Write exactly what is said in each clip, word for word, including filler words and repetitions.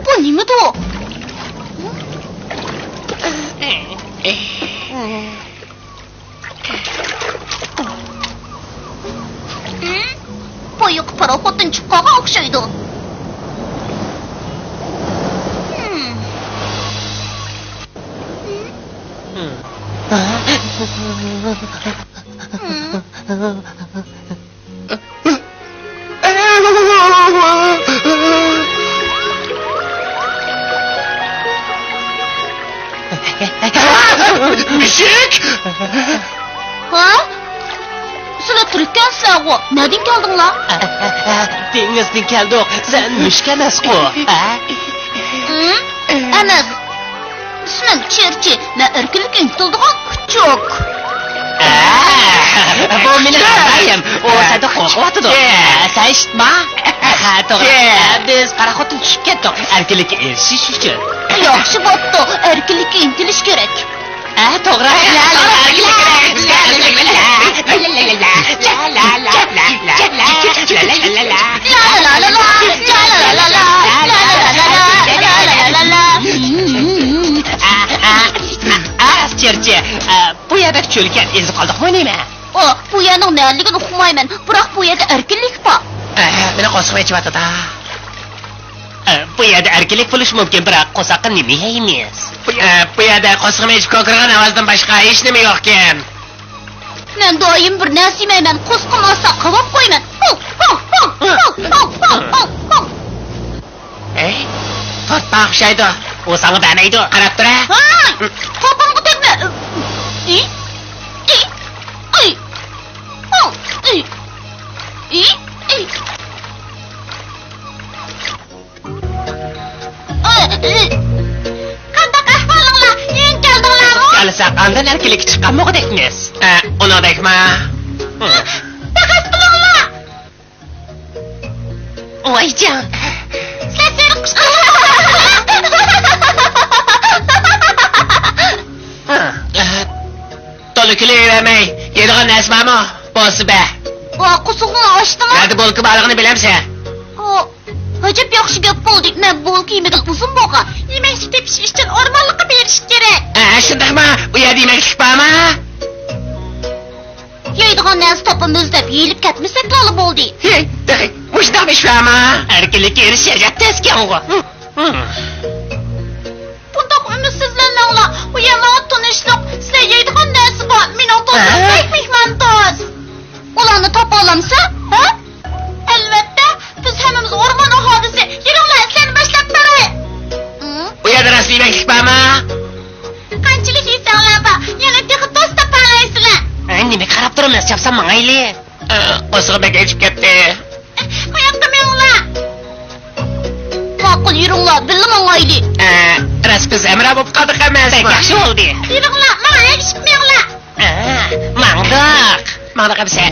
بۇ نېمىدۇ؟ بۇ يۇقى پاراخوتتىن چىققانغا ئوخشايدۇ. مۈشۈك! ھە؟ سىلەر تىرىككەنسىلەرغۇ؟ نەدىن كەلدىڭلار؟ دېڭىزدىن كەلدۇق. سەن مۈشۈك ئەمەسقۇ؟ ھە؟ ھىم؟ ئەمەس. ئىسمىم چېرچى. مەن ئەركىنلىككە ئىنتىلىدىغان كۇچۇك. ئە، بۇ مېنىڭ خىتايىم. ئۇ سەندە قورقۇۋاتىدۇ. ئە، سەن ئىشىتما. ھە، توغرا. ئە، بىز پاراخوتتىن چۈشۈپ كەتتۇق. ئەركىنلىككە ئېرىشىش ئۈچۈن. ياخشى بوپتۇ. ئەركىنلىككە ئىنتىلىش كېرەك. ئە، توغرا. ئە، ئە، ئە، راست، چېرچى. ئە، بۇ يەردە چۆلكەپ ئېزىپ قالدۇقمۇ نېمە؟ ئۇ، بۇ يەرنىڭ نەلىكىنى ئۇقمايمەن، بىراق بۇ يەردە ئەركىنلىك بار. ئە، مېنىڭ قورسىقىم ئېچىۋاتىدۇ. ئە، بۇ يەردە ئەركىنلىك بولۇشى مۇمكىن، بىراق قورساققا نېمە يەيمىز؟ ئە، بۇ يەردە قورسىقىم ئېچىپ كۆكىرىگەن ئاۋازدىن باشقا ھېچنېمە يوقكەن. مەن دائىم بىر نەرسە يېمەيمەن، قورسىقىم ئاچسا قاۋاپ قويىمەن. ھو، ھو، ھو. ھەي، تورت ماڭا ئوخشايدۇ. ئۇ ساڭا بەرمەيدۇ. قاراپ تۇر، ھە. ھاي، توپۇمغا تەگمە. ئى، ئى، ئى. ئو، ئى. ئى، ئى. ئى، ئى. قانداق ئەھۋالىڭلار؟ يېڭى كەلدىڭلارمۇ؟ كەلسەك ئاندىن ئەركىنلىككە چىققان مۇغدەكمىز. ئە، ئۇنىڭدەكما؟ تەخەس قىلىڭلار. ۋايجان. سەن سېرىق قۇشقا. تولا كۈلۈۋەرمەي، يەيدىغان نەرسە بارمۇ؟ بولسا بەر. ۋا، قورسىقىڭ ئاچتىمۇ؟ نەدە بولكا بارلىقىنى بىلەمسەن؟ ئو، ئەجەب ياخشى گەپ بولدى. مەن بولكا يېمىگىلى ئۇزۇن بولغان. يېمەكلىك تېپىش ئۈچۈن ئورمانلىققا بېرىش كېرەك. ھە، شۇنداقمۇ؟ ئۇ يەردە يېمەكلىك بارمۇ؟ يەيدىغان نەرسە تاپىمىز دەپ يېيىلىپ كەتمىسەكلا بولدى. ھېي، تېخى مۇشۇنداقمۇ ئىش بارمۇ؟ ئەركىنلىككە ئېرىشىش ئەجەب تەسكەنغۇ. بۇنداق ئۈمىدسىزلەنمەڭلار. ئۇ يەر ماڭا تونۇشلۇق. سىلەر يەيدىغان نەرسە بار. مېنىڭ دوستۇم ھە؟ بەك مېھماندوست. ئۇلارنى تاپالامسەن؟ ھە؟ ئەلۋەتتە، بىز ھەممىمىز ئورمان ئاھالىسى. يۈرۈڭلار، سىلەرنى باشلاپ بېرەي. ھىم؟ ئۇ يەردە راست يېمەكلىك بارمۇ؟ قانچىلىك يېسەڭلار بار، يەنە تېخى توست تاپالايسىلەر. ئە، نېمە قاراپ تۇرىمىز؟ چاپسان ماڭايلى. ئە، قورسىقىم بەك ئېچىپ كەتتى. قاياققا مېڭىڭلار؟ ماقۇل، يۈرۈڭلار، بىللە ماڭايلى. ئە، راست بىز ھەمراھ بولۇپ قالدۇق ئەمەسمۇ؟ بەك ياخشى بولدى. يۈرۈڭلار، ماڭا ئەگىشىپ مېڭىڭلار. ئە، ماڭدۇق. ماڭدۇق ئەمىسە.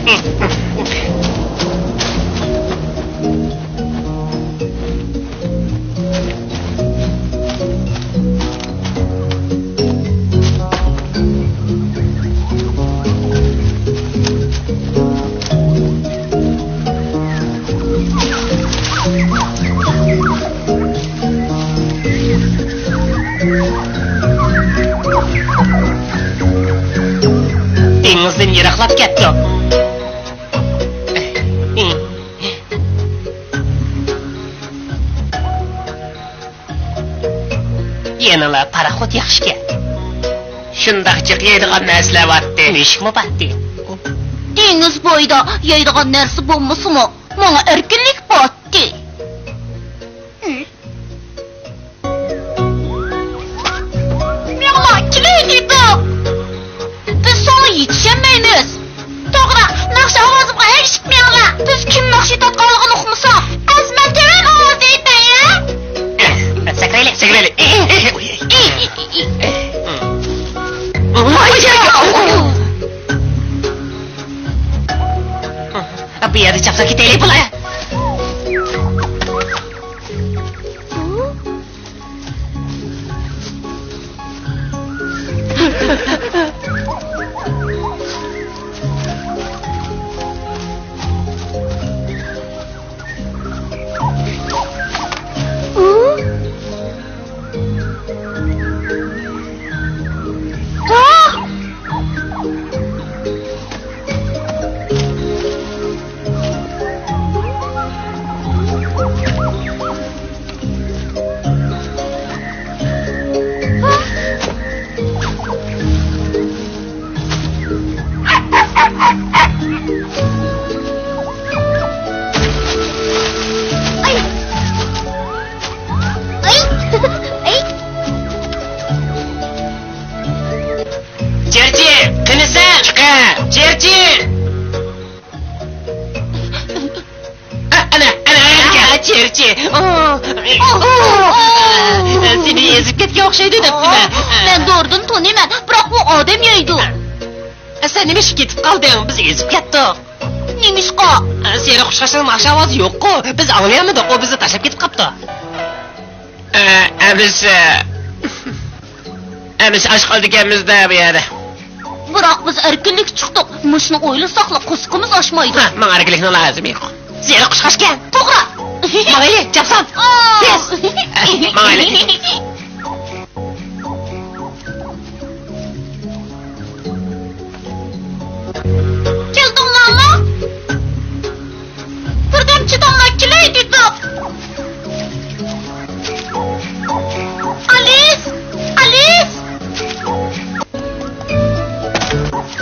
دېڭىزدىن يىراقلاپ كەتتۇق. يەنىلا پاراخوت ياخشىكەن. شۇنداق جىق يەيدىغان نەرسىلەر بارتتى. مۈشۈكمۇ بارتتى. دېڭىز بويىدا يەيدىغان نەرسە بولمىسىمۇ، ماڭا ئەركىنلىك بارتتى. مېڭىڭلار، كېلەيلى دېدۇق. بىز ساڭا يېتىشەلمەيمىز. توغرا، ناخشا ئاۋازىمغا ئەگىشىپ مېڭىڭلار. بىز كىم ناخشا ئېيتىۋاتقانلىقىنى ئۇقمىساق، ئەزمە تۆۋەن ئاۋازدا ئېيتاي، ھە؟ سەكرەيلى، سەكرەيلى. چاپسان كېتەيلى، بۇلار. چېرچى، قېنى سەن؟ چىقە! چېرچى! ئەنە، ئەنە، ئەنە، چېرچى. سېنى ئېزىپ كەتكەن ئوخشايدۇ دەپتىمەن. مەن دورىدىن تونۇيمەن، بىراق ئۇ ئادەم يەيدۇ. سەن نېمىشقا كېتىپ قالدىڭ؟ بىز ئېزىپ كەتتۇق. نېمىشقا؟ سېرىق قۇشقاچنىڭ ناخشا ئاۋازى يوققۇ، بىز ئاڭلىيالمىدۇق، ئۇ بىزنى تاشلاپ كېتىپ قاپتۇ. ئە، ئەمىسە، ئەمىسە ئاچ قالىدىكەنمىز-دە بۇ يەردە. بىراق بىز ئەركىنلىككە چىقتۇق. مۇشۇنى ئويلىساقلا قورسىقىمىز ئاچمايدۇ. ھە، ماڭا ئەركىنلىكنىڭ لازىمى يوق. زېرىك قۇشقاچكەن. توغرا. ماڭايلى، چاپسان. تېز. ماڭايلى. كەلدىڭلارمۇ؟ بىردەم چىداڭلار، كېلەي دېدۇق. ئالىس! ئالىس!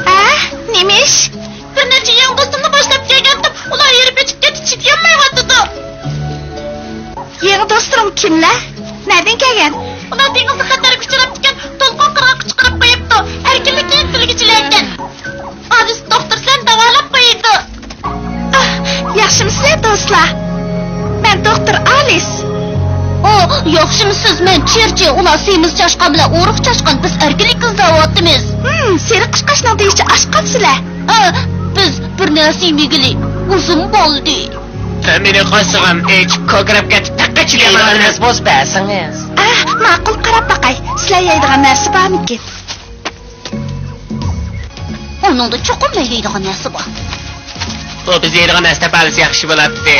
ھە؟ نېمە ئىش؟ بىر نەچچە يېڭى دوستۇمنى باشلاپ كەلگەنتىم، ئۇلار ھېرىپ ئېچىپ كەتتى، چىدىيالمايۋاتىدۇ. يېڭى دوستلىرىڭ كىملەر؟ نەدىن كەلگەن؟ ئۇلار دېڭىزدا خەتەرگە ئۇچراپتىكەن، دولقۇن قىرغاققا چىقىرىپ قويۇپتۇ. ئەركىنلىكنى تىلگە چىلەيدىكەن. ئالىس دوختۇر سەن داۋالاپ قويىدۇ. ئاھ، ياخشىمۇسىلەر دوستلار؟ مەن دوختۇر ئالىس. ئو، ياخشىمۇسىز؟ مەن چېرچى، ئۇلار سېمىز چاشقان بىلەن ئورۇق چاشقان، بىز ئەركىنلىك ئىزدەۋاتىمىز. ھىم، سېرىق قۇشقاچنىڭ دېيىشىچە ئاچ قاپسىلەر. ئە، بىز بىر نەرسە يېمىگىلى ئۇزۇن بولدى. مېنى قاسىغان ئىچ كوكىراپ كەتتى، تېخىچە يەيدىغان نەرسە بولسا بەرسىڭىز. ئە، ماقۇل، قاراپ باقاي، سىلەر يەيدىغان نەرسە بارمىكىن؟ ئۇنىڭدا چوقۇم مەن يەيدىغان نەرسە بار. ئۇ بىز يەيدىغان نەرسە تاپالىسا ياخشى بولاتتى.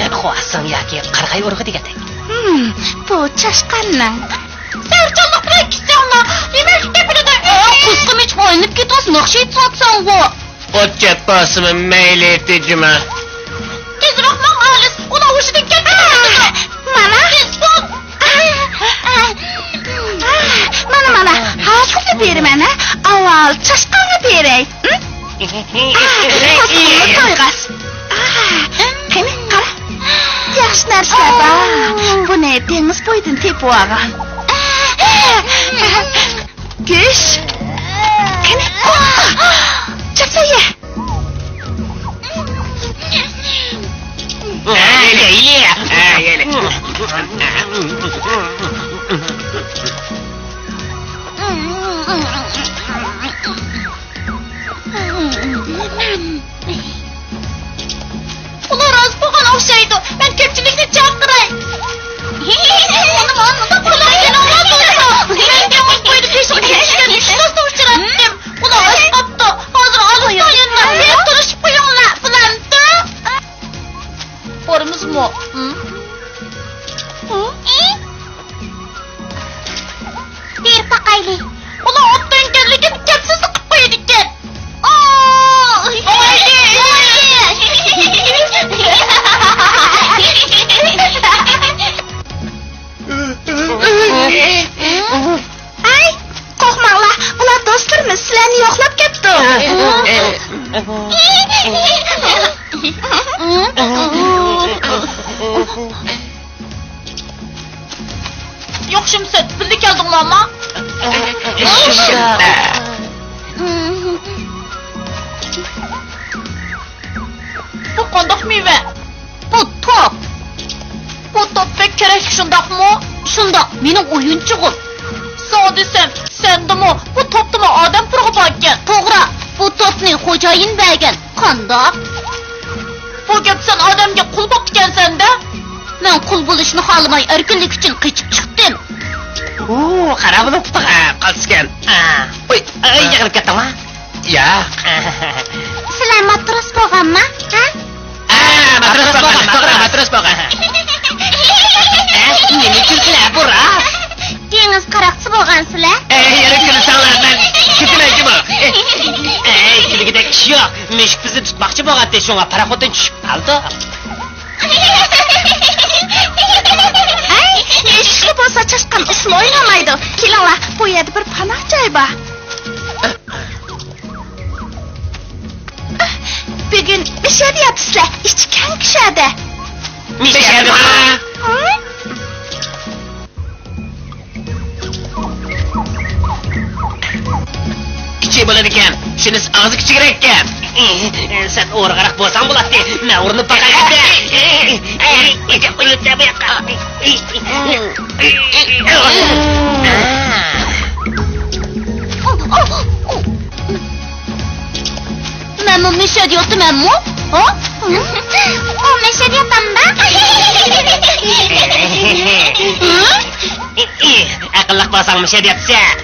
ھە، خۇاسىڭ ياكى قارىغاي ئۇرۇغى دېگەندەك. ھىم، بۇ چاشقاننىڭ. سەۋرچانلىق بىلەن كۈتسەڭلار، يېمەكلىك تېپىلىدۇ. قۇسقۇم ئىچىپ ئايلىنىپ كېتىۋاتسا ناخشا ئېيتساڭغۇ. ئوت چەپ بولسىمۇ مەيلى، تېجىما. تېزرەك ماڭ، ئالىس، ئۇلار ھوشىدىن كەتتى. مانا. تېز بول. مانا، مانا، ھازىرلا بېرىمەن، ھە. ئاۋۋال چاشقانغا بېرەي. قوزغىلىپ تويغاس. قېنى، قارا. ياخشى نەرسىلەر بار. بۇنى دېڭىز بويىدىن تېپىۋالغان. گۆش. قېنى، قوزغا. چاپسان يە. ئۇلار راست بولغان ئوخشايدۇ. مەن كۆپچىلىكنى چاقىراي. مانا، مانا، مۇنداق بولۇپ كېلىڭلار، دوستلار. مەن دېڭىز بويىدا بېشىغا كېلىشكەن ئۈچ دوستنى ئۇچراتتىم. ئۇلار ئاچ قاپتۇ. ھازىر ئالىستان يەنە تېز تۇرۇشۇپ قويۇڭلار، بىلەمتۇ؟ بارىمىزمۇ؟ بېرىپ باقايلى. ئۇلار ئوبدانكەنلىكىم كەپسىزلىك قىلىپ قويىدىكەن. ھەي، قورقماڭلار، بۇلار دوستلىرىمىز، سىلەرنى يوقلاپ كەپتۇ. ياخشىمۇسەن؟ بىللە كەلدىڭلارمۇ؟ بۇ قانداق مېۋە؟ بۇ توپ. بۇ توپ بەك كېرەكلىك، شۇنداقمۇ؟ شۇنداق، مېنىڭ ئويۇنچۇقۇم. ساڭا دېسەم، سەندىمۇ، بۇ توپتىمۇ ئادەم پۇرىقى باركەن. توغرا، بۇ توپنى خوجايىن بەرگەن. قانداق؟ بۇ گەپ، سەن ئادەمگە قۇل بوپتىكەنسەن-دە. مەن قۇل بولۇشنى خالىماي، ئەركىنلىك ئۈچۈن قېچىپ چىقتىم. ئۇ، قارا بۇنىڭ پۇتىغا قالسىكەن. ئوي، ئەي، يىغلىپ كەتتىڭما؟ ياق. سىلەر ماتروس بولغانما؟ ھە؟ ئە، ماتروس بولغان، توغرا، ماتروس بولغان. ئە، نېمە كۈلكىلەر بۇ راست؟ دېڭىز قاراقچىسى بولغانسىلەر. ئەي، يەنە كۈلسەڭلار، مەن كېتىمەن جۇمۇ. ئەي، كۈلگۈدەك ئىش يوق. مۈشۈك بىزنى تۇتماقچى بولغانتى، شۇڭا پاراخوتتىن چۈشۈپ قالدۇق. ئەي، ئېشىقلىق بولسا چاشقان ئۇسسۇل ئوينىمايدۇ. كېلىڭلار، بۇ يەردە بىر پاناھ جاي بار. بۈگۈن مىشەدە ياتىسىلەر، ئىچى كەڭ كىشەدە. مىشەدىما؟ ھە؟ كىچىك بولىدىكەن، شۇنىسى ئاغزى كىچىكرەككەن. سەن ئورىغاراق بولساڭ بولاتتى، مەن ئۇرۇنۇپ باقاي. مەنمۇ مىشەدە ياتىمەنمۇ؟ ھە؟ ئۇ مىشەدە ياتامدا؟ ئەقىللىق بولساڭ مىشەدە ياتىسەن.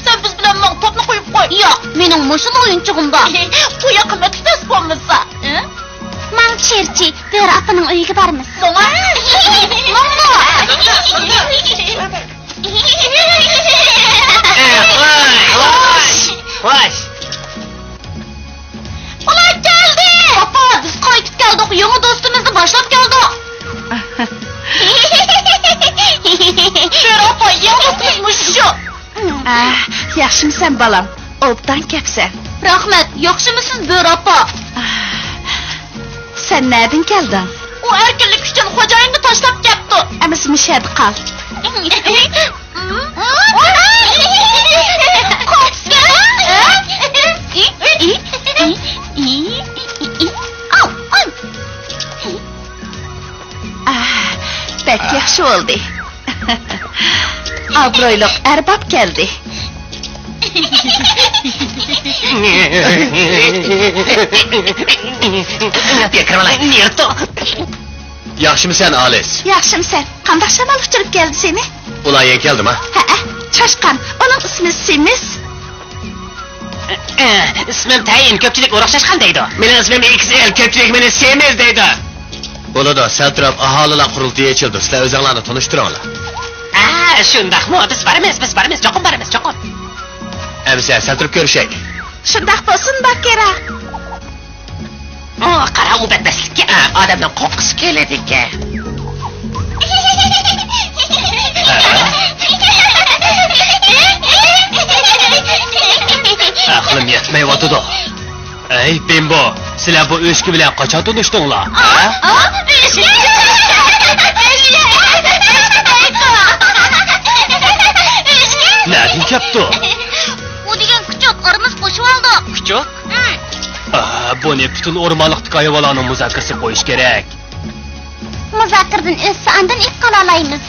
سەن بىز بىلەن ماڭا توپنى قويۇپ قوي. ياق، مېنىڭ مۇشۇلا ئويۇنچۇقۇم بار. بۇ ياققا مەتلىتەس بولمىسا. ماڭ، چېرچى، بۆرە ئاپىنىڭ ئۆيىگە بارىمىز. ماڭا. ماڭا. ئۇلار كەلدى! ئاپا، بىز قايتىپ كەلدۇق، يېڭى دوستىمىزنى باشلاپ كەلدۇق. شۆرە ئاپا، يېڭى دوستىمىز مۇشۇ. ئاھ، ياخشىمۇسەن بالام؟ ئوبدان كەپسەن. رەھمەت، ياخشىمۇسىز بۆرە ئاپا؟ ئاھ، سەن نەدىن كەلدىڭ؟ ئۇ ئەركىنلىك ئۈچۈن خوجايىننى تاشلاپ كەپتۇ. ئەمىسە مۇشۇ يەردە قال. ئاھ، بەك ياخشى بولدى. ئابرۇيلۇق ئەرباب كەلدى. ياخشىمۇسەن، ئالىس؟ ياخشىمۇسەن؟ قانداق شامال ئۇچۇرۇپ كەلدى سېنى؟ ئۇلار يەنە كەلدىما؟ ھەئە، چاشقان. ئۇنىڭ ئىسمى سېمىز. ئىسمىم تەيىن، كۆپچىلىك ئورۇق چاشقان دەيدۇ. مېنىڭ ئىسمىم ئېكس ئېل، كۆپچىلىك مېنى سېمىز دەيدۇ. بولىدۇ، سەل تۇرۇپ ئاھالىلەر قۇرۇلتىيى ئېچىلىدۇ، سىلەر ئۆزۈڭلارنى تونۇشتۇرۇڭلار. ئا، شۇنداقمۇ؟ بىز بارىمىز، بىز بارىمىز، چوقۇم بارىمىز، چوقۇم. ئەمىسە سەل تۇرۇپ كۆرۈشەيلى. شۇنداق بولسۇن، باكىرا. ئۇ، قارا، ئۇ بەتبەستلىككە، ئا، ئادەمنىڭ قورققۇسى كېلىدىكەن. ئەقلىم يەتمەيۋاتىدۇ. ئەي، بىمبو، سىلەر بۇ ئۆچكە بىلەن قاچان تونۇشتۇڭلار؟ ھە؟ نەدىن كەپتۇ؟ ئۇ دېگەن كۇچۇك، ئارىمىز قوشۇۋالدۇق. كۇچۇك؟ ئا، بۇنى پۈتۈن ئورمانلىقتىكى ھايۋانلارنىڭ مۇزاكىرىسىگە قويۇش كېرەك. مۇزاكىرىدىن ئۆتسە، ئاندىن ئېلىپ قالالايمىز.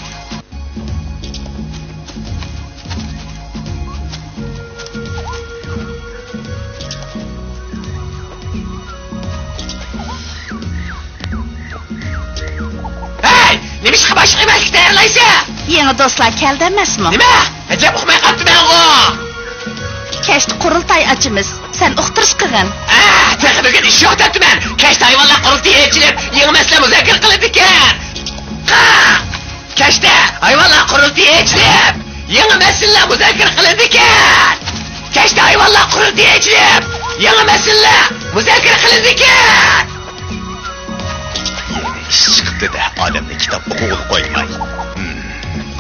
ھەي! نېمىشقا باشلىق ئەمەسلىك تەييارلايسەن؟ يېڭى دوستلار كەلدى ئەمەسمۇ؟ نېمە؟ ئەجەب ئۇقماي قاپتىمەنغۇ! كەچتە قۇرۇلتاي ئاچىمىز. سەن ئۇقتۇرۇش قىلغىن. ئە، تېخى بۈگۈن ئىش يوق دەپتىمەن. كەچتە ھايۋانلار قۇرۇلتىيى ئېچىلىپ، يېڭى مەسىلە مۇزاكىرە قىلىنىدىكەن. قا! كەچتە ھايۋانلار قۇرۇلتىيى ئېچىلىپ، يېڭى مەسىلىلەر مۇزاكىرە قىلىنىدىكەن. كەچتە ھايۋانلار قۇرۇلتىيى ئېچىلىپ، يېڭى مەسىلىلەر مۇزاكىرە قىلىنىدىكەن. يېڭى ئىش چىقىپتۇ-دە، ئادەمنى كىتاب ئوقۇغىلى قويماي. ھىم،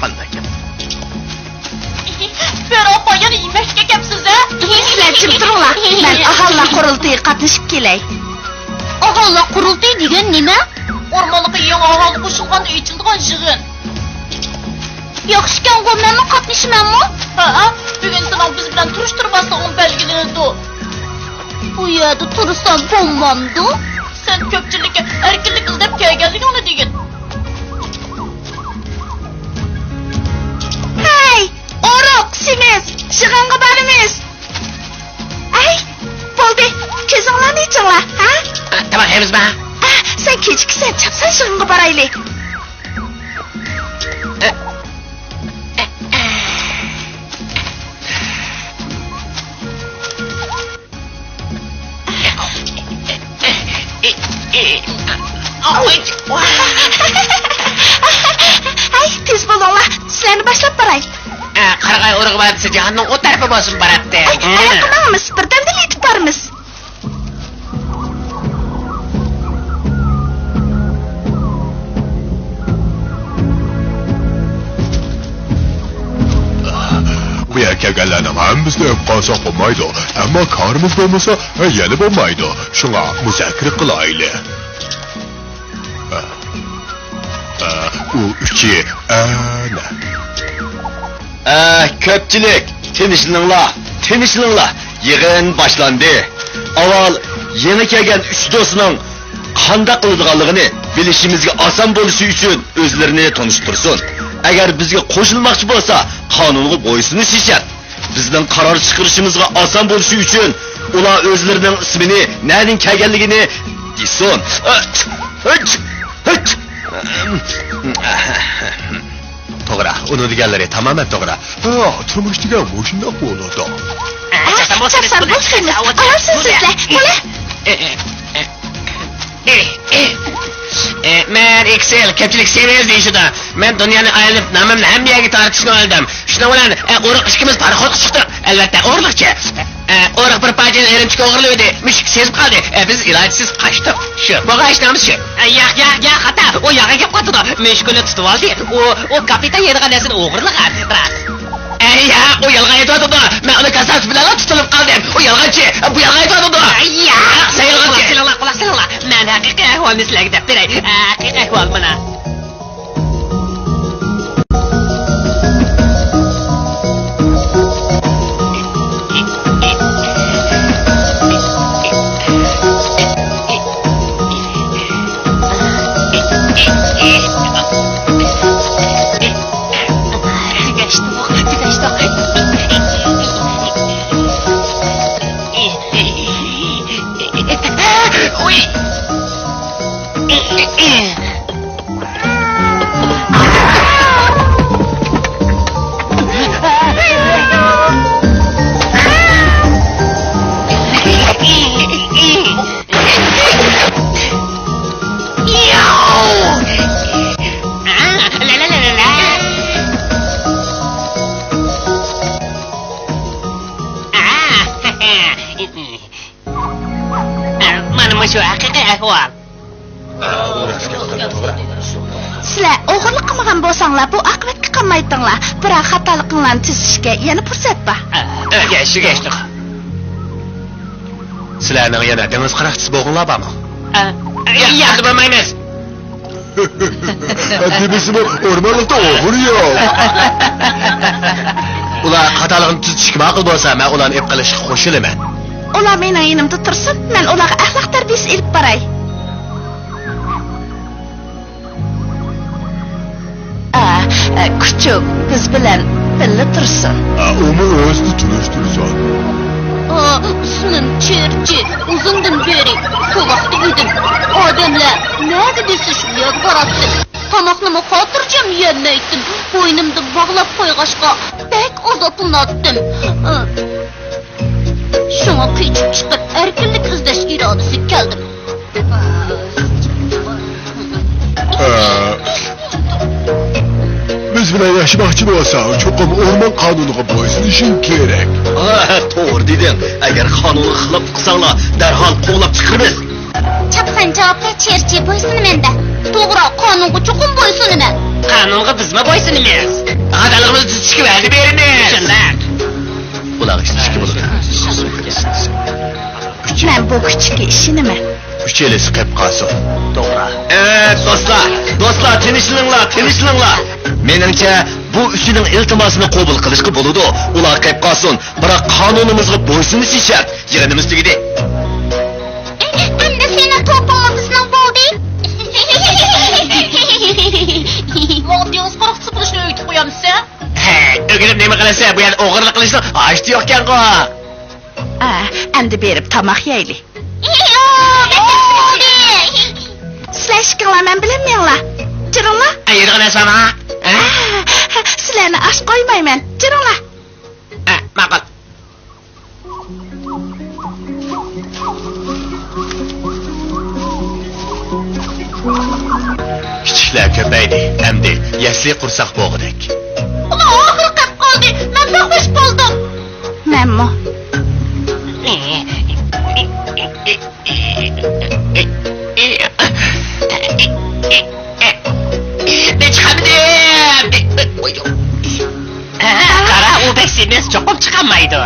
قانداق گەپ؟ بۆرە ئاپا، يەنە يېمەكلىككە كەپسىز-ھە؟ سىلەر جىم تۇرۇڭلار، مەن ئاھالىلەر قۇرۇلتىيىغا قاتنىشىپ كېلەي. ئاھالىلەر قۇرۇلتىيى دېگەن نېمە؟ ئورمانلىققا يېڭى ئاھالە قوشۇلغاندا ئېچىلىدىغان يىغىن. ياخشىكەنغۇ، مەنمۇ قاتنىشىمەنمۇ؟ ھەئە، بۈگۈن سېنىڭ بىز بىلەن تونۇشتۇرماسلىقىڭ بەلگىلىنىدۇ. بۇ يەردە تۇرسام بولمامدۇ؟ سەن كۆپچىلىككە ئەركىنلىك ئىزدەپ كەلگەنلىكىڭنى دېگىن. ھەي، ئورۇق، سېمىز، يىغىنغا بارىمىز. ئەي، بول كۆزۈڭلارنى ئېچىڭلار، ھە؟ ئە، تاماق يەيمىزما؟ ئە، سەن كېچىكىسەن، چاپسان يىغىنغا بارايلى. ئە، ئە، ئە. ھەي، تېز بولۇڭلار، سىلەرنى باشلاپ باراي. ئە، قارىغاي ئۇرۇقى بار دېسە، جاھاننىڭ ئۇ تەرىپى بولسۇن باراتتى. ئەي، ھاياققا ماڭىمىز، بىردەمدىلا يېتىپ بارىمىز. بۇ يەرگە كەلگەنلەرنىڭ ھەممىسىنى ئۆپ قالساق بولمايدۇ. ئەمما كارىمىز بولمىسا، يەنە بولمايدۇ. شۇڭا مۇزاكىرە قىلايلى. ئۇ ئۈچى ئەنە. ئە، كۆپچىلىك، تىنچلىنىڭلار، تىنچلىنىڭلار. يىغىن باشلاندى. ئاۋۋال يېڭى كەلگەن ئۈچ دوستنىڭ قانداق قىلىدىغانلىقىنى بىلىشىمىزگە ئاسان بولۇشى ئۈچۈن ئۆزلىرىنى تونۇشتۇرسۇن. ئەگەر بىزگە قوشۇلماقچى بولسا، قانۇنغا بويسۇنۇشى شەرت. بىزنىڭ قارار چىقىرىشىمىزغا ئاسان بولۇشى ئۈچۈن ئۇلار ئۆزلىرىنىڭ ئىسمىنى، نەدىن كەلگەنلىكىنى دېسۇن. توغرا، ئۇنىڭ دېگەنلىرى تامامەن توغرا. ھا، تۇرمۇش دېگەن مۇشۇنداق بولىدۇ. چاپسان بولسىمۇ، ئاۋازسىز سۆزلە، بولە. ئە، مەن ئېكسېل، كۆپچىلىك سېمىز دېيىشىدۇ. مەن دۇنيانى ئايلىنىپ، نامىمنى ھەممە يەرگە تارقىتىشنى ئويلىدىم. شۇنىڭ بىلەن، ئە، ئۇرۇق ئىككىمىز پاراخوتقا چىقتۇق. ئەلۋەتتە، ئوغرىلىقچە. ئە، ئۇرۇق بىر پارچە ئېرىمچىكنى ئوغرىلىۋىدى. مۈشۈك سېزىپ قالدى. ئە، بىز ئىلاجسىز قاچتۇق. شۇ. بولغان ئىش نامىسى شۇ. ئە، ياق، ياق، ياق، خاتا. ئۇ يالغان گەپ قىلىۋاتىدۇ. مۈشۈكنى تۇتۇۋالدى. ئۇ، ئۇ كاپىتان يەيدىغان نەرسىنى ئوغرىلىغان. راست. ئەي ياق، ئۇ يالغان ئېيتىۋاتىدۇ. مەن ئۇنى كاسساپ بىلەنلا تۇتۇلۇپ قالدىم. ئۇ يالغانچى، بۇ يالغان ئېيتىۋاتىدۇ. ئەي ياق. سەن يالغانچى. قۇلاق سېلىڭلار، قۇلاق سېلىڭلار. مەن ھەقىقىي ئەھۋالنى سىلەرگە دەپ بېرەي. ھەقىقىي ئەھۋال مانا. مانا مۇشۇ ھەقىقىي ئەھۋال. سىلەر ئوغرىلىق قىلمىغان بولساڭلار، بۇ ئاقىۋەتكە قالمايتتىڭلار. بىراق خاتالىقىڭلارنى تۈزىتىشكە يەنە پۇرسەت بار. ئۆگەشتۇق، ئۆگەشتۇق. سىلەرنىڭ يەنە دېڭىز قاراقچىسى بولغۇڭلار بارمۇ؟ ياق، ھازىر بولمايمىز. دېمىسىمۇ، ئورمانلىقتا ئوغرى يوق. ئۇلار خاتالىقىنى تۈزىتىشكە ماقۇل بولسا، مەن ئۇلارنى ئېلىپ قېلىشقا قوشۇلىمەن. ئۇلار مېنىڭ يېنىمدا تۇرسۇن، مەن ئۇلارغا ئەخلاق تەربىيىسى ئېلىپ باراي. ئا، ئە، كۈچۈك بىز بىلەن بىللە تۇرسۇن. ئا، ئۇمۇ ئۆزىنى تونۇشتۇرسۇن. ئا، ئىسمىم چېرچى. ئۇزۇندىن بېرى سوۋاقتا ئىدىم. ئادەملەر نەدە دېسە شۇ يەرگە باراتتىم. تاماقنىمۇ خاتىرجەم يېيەلمەيتتىم. بوينۇمدا باغلاپ قويغاچقا بەك ئازابلىناتتىم. ئا، شۇڭا قېچىپ چىقىپ ئەركىنلىك ئىزدەش ئىرادىسىگە كەلدىم. ئە، بىز بىلەن ياشىماقچى بولساڭ، چوقۇم ئورمان قانۇنىغا بويسۇنۇشۇڭ كېرەك. ئە، توغرا دېدىڭ. ئەگەر قانۇنغا خىلاپلىق قىلساڭلار، دەرھال قوغلاپ چىقىرىمىز. چاپسان جاۋاب بەر، چېرچى، بويسۇنىمەن دە. توغرا، قانۇنغا چوقۇم بويسۇنىمەن. قانۇنغا بىزمۇ بويسۇنىمىز. خاتالىقىمىزنى تۈزىتىشكە ۋەدە بېرىمىز. شۇنداق. ئۇلارغا ئىشلىتىشكە بولىدۇ. مەن بۇ كۈچۈككە ئىشىنىمەن. ئۈچەيلىسى قېپ قالسۇن. توغرا. ئە، دوستلار، دوستلار، تىنچلىنىڭلار، تىنچلىنىڭلار. مېنىڭچە، بۇ ئۈچىنىڭ ئىلتىماسىنى قوبۇل قىلىشقا بولىدۇ. ئۇلار قېپ قالسۇن. بىراق قانۇنىمىزغا بويسۇنۇشى شەرت. يىغىنىمىز تۈگىدى. ئەمدى سېنىڭ توپۇڭ مۇندىسىنىڭ بولدى. ماڭا دېڭىز قاراقچىسى بولۇشنى ئۆگىتىپ قويامسەن؟ ھە، ئۆگىنىپ نېمە قىلىسەن؟ بۇ يەردە ئوغرىلىق قىلىشنىڭ ھاجىتى يوقكەنغۇ. ئە، ئەمدى بېرىپ تاماق يەيلى. سىلەر ئىككىڭلار مەن بىلەن مېڭىڭلار. جۈرۈڭلار. ئە، يەيدىغان نەرسە بار؟ ئە؟ ئە، سىلەرنى ئاچ قويمايمەن. جۈرۈڭلار. ئە، ماقۇل. كىچىكلەر كۆپەيدى، ئەمدى يەسلى قۇرساق بولغۇدەك. ئۇلار ئاخىرى قاپ قالدى، مەن بەك خۇش بولدۇم. مەنمۇ. نە چىقارمىدىم. قارا، ئۇ بەك سېمىز، چوقۇم چىقالمايدۇ.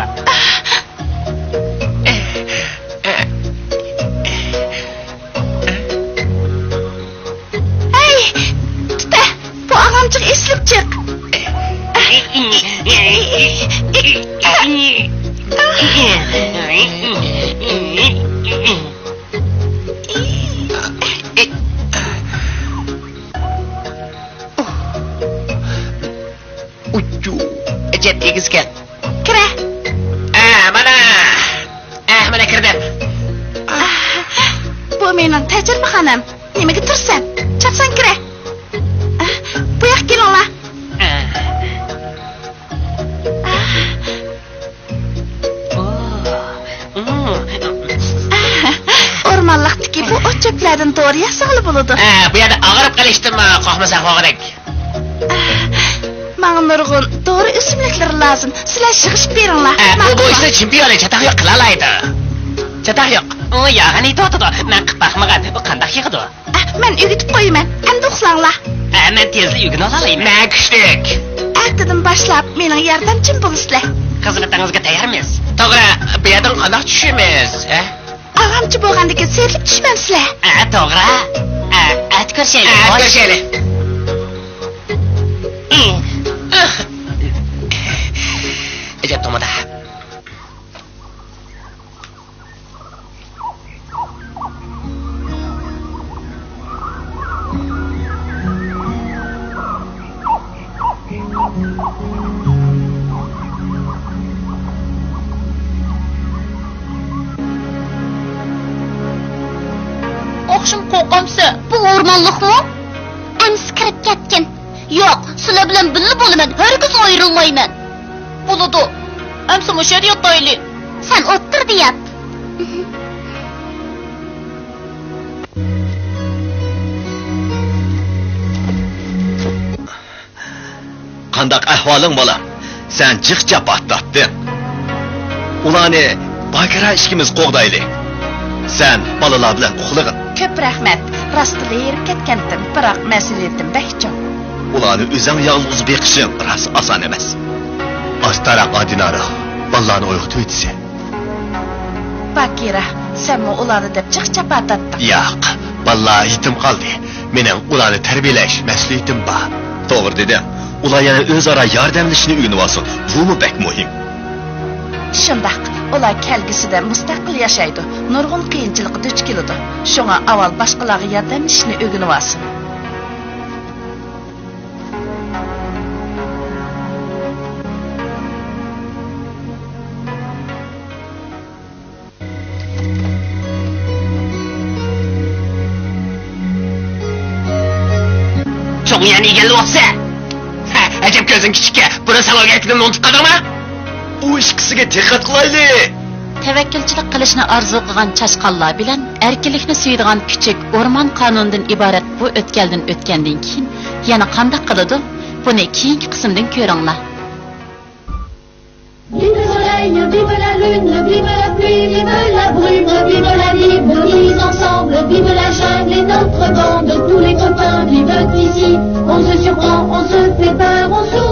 ھەي، تۇتە، بۇ ئاغامچىغا ئېسىلىپ چىق. ئۇچۇ، ئەجەب ئېگىزكەن. كىرە. ئە، مانا. ئە، مانا كىردىم. بۇ مېنىڭ تەجرىبىخانام. نېمىگە تۇرىسەن؟ چاپسان كىرە. بۇ ياققا كېلىڭلار. ئورمانلىقتىكى بۇ ئوت-چۆپلەردىن دورا ياسىغىلى بولىدۇ. ئە، بۇ يەردە ئاغرىپ قېلىشتىن قورقمىساق بولغۇدەك. ماڭا نۇرغۇن دورا ئۆسۈملۈكلىرى لازىم. سىلەر يىغىشىپ بېرىڭلار. ئە، بۇ، بۇ ئىشتا چېمپىيون، چاتاق يوق، قىلالايدۇ. چاتاق يوق. ئۇ ياغان ئېتىۋاتىدۇ. مەن قىلىپ باقمىغان. ئۇ قانداق يېغىدۇ؟ ئە، مەن ئۆگىتىپ قويىمەن. ئەمدى ئۇخلاڭلار. ئە، مەن تېزلا ئۆگىنىۋالالايمەن. مەن كۈچلۈك. ئەتىدىن باشلاپ مېنىڭ ياردەمچىم بولىسىلەر. خىزمىتىڭىزگە تەييارمىز. توغرا، بۇ يەردىن قانداق چۈشىمىز، ھە؟ ئاغامچى بولغاندىكىن سېرىلىپ چۈشىمەمسىلەر؟ ئە، توغرا. ئە، ئەتە كۆرۈشەيلى. ئە، ئەتە كۆرۈشەيلى. ئەجەب تومىدا. ئاخشىمى قورقامسەن؟ بۇ ئورمانلىقمۇ؟ ئەمىسە كىرىپ كەتكىن. ياق، سىلەر بىلەن بىللە بولىمەن، ھەرگىز ئايرىلمايمەن. بولىدۇ. ئەمىسە مۇشۇ يەردە ياتايلى. سەن ئوتتۇرىدا يات. قانداق ئەھۋالىڭ، بالام؟ سەن جىق جاپا تارتتىڭ. ئۇلارنى باگرا ئىككىمىز قوغدايلى. سەن بالىلار بىلەن ئۇخلىغىن. كۆپ رەھمەت. راستلا ھېرىپ كەتكەنتىم، بىراق مەسئۇلىيىتىم بەك چوڭ. ئۇلارنى ئۆزۈڭ يالغۇز بېقىشىڭ راست ئاسان ئەمەس. ئاستاراق، ئادىنارا. بالىلارنى ئويغىتىۋېتىسەن. باگرا، سەنمۇ ئۇلارنى دەپ جىق جاپا تارتتىڭ. ياق، بالىلار يېتىم قالدى. مېنىڭ ئۇلارنى تەربىيەلەش مەسئۇلىيىتىم بار. توغرا دېدىڭ. ئۇلار يەنە ئۆزئارا ياردەملىشىشنى ئۆگىنىۋالسۇن. بۇمۇ بەك مۇھىم. شۇنداق. ئۇلار كەلگۈسىدە مۇستەقىل ياشايدۇ. نۇرغۇن قىيىنچىلىققا دۇچ كېلىدۇ. شۇڭا ئاۋۋال باشقىلارغا ياردەملىشىشنى ئۆگىنىۋالسۇن. چوڭ يەرنى ئىگىلىۋاپسەن. ھە، ئەجەب كۆزۈڭ كىچىككەن. بۇرۇن ساڭا ئۆگەتكىنىمنى ئۇنتۇپ قالدىڭمۇ؟ ئۇ ئىككىسىگە دىققەت قىلايلى. تەۋەككۈلچىلىك قىلىشنى ئارزۇ قىلغان چاشقانلار بىلەن ئەركىنلىكنى سۆيىدىغان كۈچۈك ئورمان قانۇنىدىن ئىبارەت بۇ ئۆتكەلدىن ئۆتكەندىن كېيىن يەنە قانداق قىلىدۇ؟ بۇنى كېيىنكى قىسىمدىن كۆرۈڭلار. Vive le soleil, vive la lune, vive la pluie, vive la brume, vive la nuit, venez ensemble, vive la jungle et notre bande, tous les copains vivent ici. On se surprend, on se fait peur, on sourit.